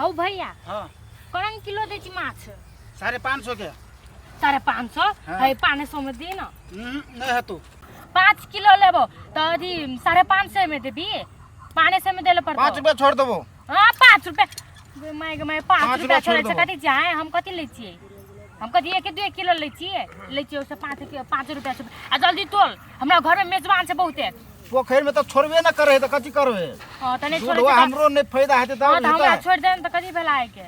हौ भैया। हाँ। कौन किलो दै छी माछ? 550 के। 550? हाँ। है 500 में दे ना। नहीं हेतु। 5 किलो लेबो तो अथी 550 में देबी, 500 में देले पड़तो। 5 रुपया छोड़ देबो। हाँ 5 रुपया। गे my गे my, 5 5 रुपया रुपया छोड़ छोड़े छै देबो। कथी जाए, हम कथी लै छियै? हम कथी एक 2 किलो लै छियै? लै छियै ओसे 5 रुपया छोड़। आ जल्दी तोल, हमरा घर में मेजबान छै बहुते। पोखरि में तो छोड़बे न करे त कथी करबे? हां त नहीं छोड़े छोड़वा छै त- हमरो नहीं फायदा हेतै तब हां त हमरा हेतै। छोड़ देन त कथी भेला है के?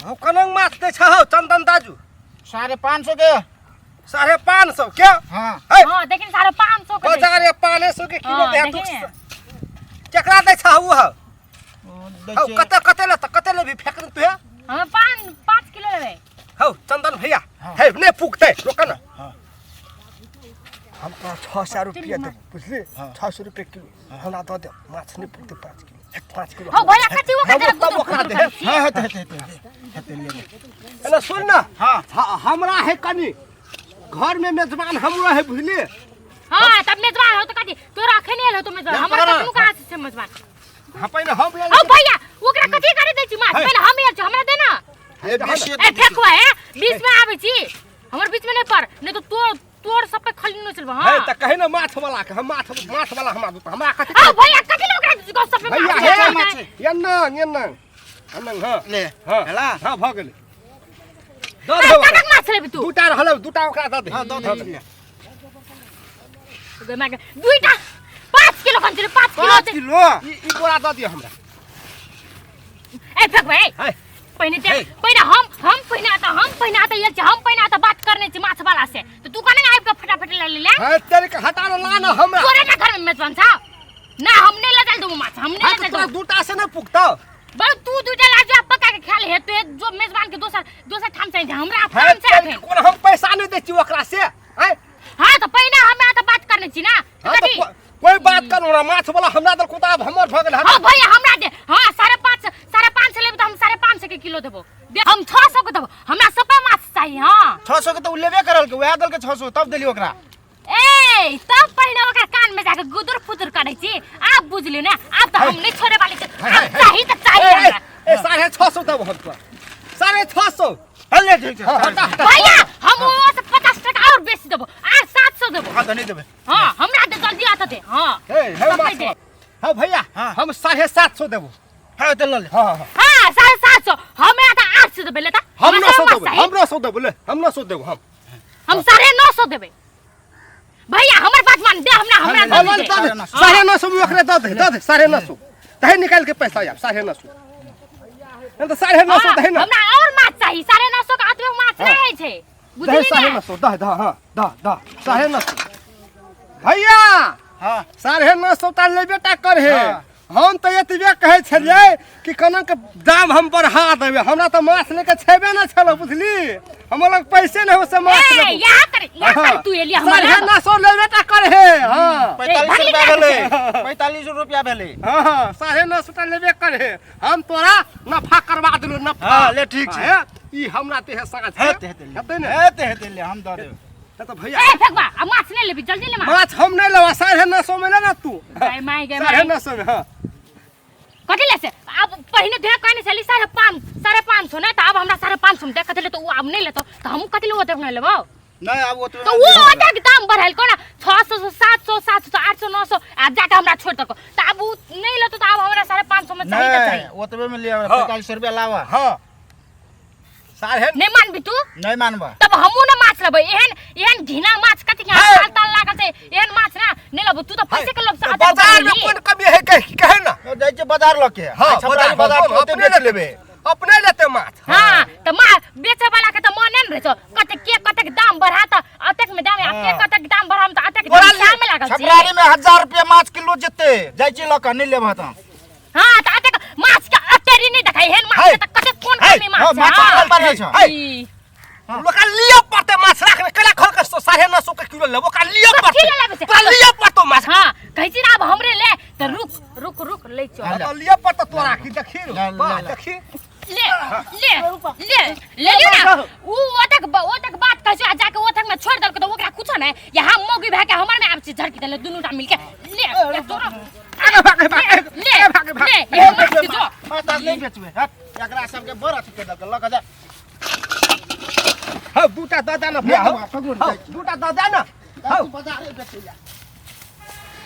हम कनंग माछ दै छहो चंदन दाजू? 550 के। 550 के? हाँ। है। हां देखिन 550 के दै। बाजार ये 500 के किलो हाँ, दे तू। देखिन। केकरा दै छहो उ हौ? दै हौ छियै। कते कते ले त कते लेबी फेक तू हे? हम 5 किलो लेबै। हौ चंदन भैया, हाँ। हे नहीं पुगतै रोक ना। हाँ। हम तोरा 600 रुपया देब बुझली? हाँ। 600 रुपया किलो हमरा दऽ दे, माछ नहीं पुगतै 5 किलो, 5 किलो। हौ भैया कथी ओकरा हम देला तब गुदुर ओकरा गुदुर दे। करै छी? हाँ हेतै हेतै हेतै हेतै ले ले। एना सुन ना। हाँ। हमरा है कनी घर में मेजबान हमरो है बुझली? हां तब मेजबान हो त कथी तोरा अखन आयल हो तो मेजबान, हम हमरा तोरा- कखनो कहाँ से छै मेजबान? हाँ पहिने हम ले। हौ भैया ओकरा कथी करे दै छी माछ? है। पहिले हम आयल छी, हमरा दे ना। हे, बीस ए फेकुआ है बीच में आबै छी, हमर बीच में नहीं पर, नहीं तो तोर तोर सब पे खली नहीं चलबो। है हां त कहे ना माछ वाला के, हम माछ माछ वाला हमरा दू, हमरा कथी? हौ भैया कथी ले ओकरा गप सब पे भैया माछ हे छै? माछ छै। एन्ना एन्ना एन्ना। हां ले। हां हेला। हां भ गेलै दऽ ए, दे ओकरा। कतक माछ लेबी तू? दूटा रहल, दूटा ओकरा दऽ दे। हाँ दऽ दे। गे माय गे, दुईटा 5 किलो खन 5 किलो 5 किलो। ई बोरा दऽ दिअ हमरा। ए फेकबै है। पहिने हे। देख, पहिने हम पहिने आता, हम पहिने आता ये हम पहिने आता बात करने छी माछ वाला से, तो तू कने आबि के फटाफट ले ले। है तेरे के हटा ला ना हमरा। तोरे ना घर में मेजबान छौ ना, हम नहीं लजाल देबो माछ, हम नहीं है लजाल तो तोरा देबो। दूटा से नहीं पुगतौ। बड़ तू दुईटा ला जा पका के खा ले, तो जो मेजबान के दोसर दोसर ठाम चाहिए, हमरा है काम छै तेरे के अखन। कोन हम पैसा नहीं दै छी ओकरा से? हैं? हां तो पहिने हम आता बात करने छी ना तो हाँ, तो कथी? कोई बात कर हमरा माछ वाला हमरा दल कुताब हमर भ गेल। हां भैया हमरा दे। हां 5.5 लेब त हम 550 के किलो देबो, दे हम 600 के देबो, हमरा सब माछ चाहिए। हां 600 के तो उ लेबे करल के, वएह दल के 600 तब देली ओकरा। ए तब पहिने ओकरा कान में जाके गुदुर फुदुर करै छी, आब बुझली ना, आब त हम नहीं छोड़े वाली छी, आब चाही त चाही हमरा। ए 650 देबो हम तोरा, 650। हल ले ठीक छै। हाँ, हटा, हटा। भैया हम ओ से 50 टका और बेसी देबो, आ 700 देबो। हाँ तो नहीं देबे। हां हमरा दे जल्दी आता दे। हां हे हे सब माछ दे। वाला। हाँ भैया हाँ। हम 750 देबो। हाँ तो ले ले। हाँ हाँ हां 750, हमें आता 800 देबे लेता। हम 900 हमरा देबो, चाही। हम 900 देबो ले, हम 900 देबो हम। हम 950 देबे भैया, हमर बात मान दे हमरा, हमरा हाँ, जल्दी दे। दे, 950 में ओकरे दऽ दे, दऽ दे 950 तहे निकाल के पैसा आब 950 नहीं तो 950 हाँ, दहे ना। हमरा और माछ चाही, 950 के आतमे माछ हाँ। नहीं छै दहे बुझली साढ़े ना? 900 दह दह। हाँ दह दह 950 भैया। हाँ 950 टा लेबे टा करहे। हाँ। हम तऽ एतबे कहै छलियै कि कनक दाम हम बढ़ा देबै, हमरा तऽ माछ लेके छेबे नहि छलौ बुझली, हमर लग पैसे नहि हो से माछ ए लेबो। यहाँ कर, यहाँ कर तू एली हमरा साढ़े लग। 900 लेबे टा करहे। हाँ 45 भगली रुपया का भेलै, 45 रुपया भेलै। हाँ हाँ 950 टा लेबे करहे, हम तोरा नफा करवा देलू नफा। हाँ, ले ठीक छै। हाँ, ई हमरा ते साँझ के। हेतै हेतै ले। हेतै ने? हेतै हेतै ले, हम दऽ देबै। तऽ भैया ए फेकबा आ माछ नहीं लेबी, जल्दी ले माछ। माछ हम नहीं लेबा, 950 में ले ना तू। गय my गय साढ़े my. 900 में। हाँ कथी ले से अब पहिने दे कहने छली 550 ने, त अब हमरा 550 में दे कथी ले, तो उ अब नहीं लेतो त हम कथी ले ओते नहीं लेबो? नहीं आब ओतबे। तो वो ओतेक दाम बढ़ाइल कोना 600 से 700, 700 से 800, 900 आ जाके हमरा छोड़ दको, त अब उ नहीं लेतो त अब हमरा 550 में चाहिए त नहीं चाहिए। ओतबे में ले, हाँ। 45 रुपया लावा। हाँ साढ़े नहीं मानबी तू? नहीं मानबा। तब हमहू ना माछ लेबै, एहन एहन घिना माछ कथी के है। ताल ताल लागल छै, एहन माछ ना नहीं लेबो, तू त पैसे के लोभ से अतेक बाजार में बढ़ेली। कोन कमी है कहे कहे ना? तो जाइ छियै बाजार लऽ के। हाँ छपराही बाजार बाजार बाजार ओते अपने बेच लेते, अपने लेते माछ। हाँ त मा बेचे वाला के त मने न रहै छौ, कते के कतेक दाम बढ़ा त अतेक में दाम, आ के हाँ। कतेक दाम बढ़ाम त अतेक तोरा दाम लिए शाम लागल छै। छपराही में 1000 रुपया माछ किलो जेतै, जाइ छियै लऽ के, नहीं लेबह तऽ। हाँ त अतेक माछ के अतेरी नहीं देखाइ, एहन माछ है। के त कतेक कोन है। कमी माछ हाँ, छै, माछ हाँ। कम बढ़ै छौ। है। ई, लोका लिअ पड़तै माछ राख ने केना खोल के 950 के किलो लेबो, ओकरा लिअ कथी पड़तै। ले लेबै से? तोरा लिअ पड़तौ माछ। हाँ कहै छी ने आब हमरे ले त रुक रुक रुक ले चल। हाँ, तो लिअ पड़तौ तोरा की देखी ले, ले, वाह ले। देखी ले ले ले ले लियौ ना, उ ओतक ओतक बात कहै छै आ जाके ओतक में छोड़ देलकै त ओकरा कुछो नै, यहाँ मौगी भए के हमर में आब छै झड़की देले दुनू टा मिलके ले ले तोरा। आगे भाग, भाग, ले आगे भाग, भाग। ले ये माछ के जो माछ ताछ नहि बेचबै हट एकरा सबके बड़ अथी के देलकै लऽ कऽ जा हौ दूटा दऽ दे ने भैया हौ नहि देबौ, फगुन हौ, जाइ छी। दूटा दऽ दे ने हौ बाजारे बेचै ला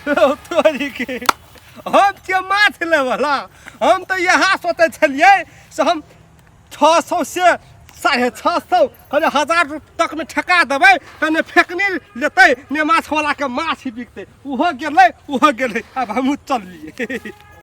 हौ, तोरी के हम छियै माछ लेवला हम तऽ इएह सोचै छलियै से हम 600 से 650 कने 1000 तकमे ठेका देबै तऽ ने फेकने लेतै ने माछवलाके माछ बिकतै। ओहो गेलै ओहो गेलै, आब हमहूँ चललियै।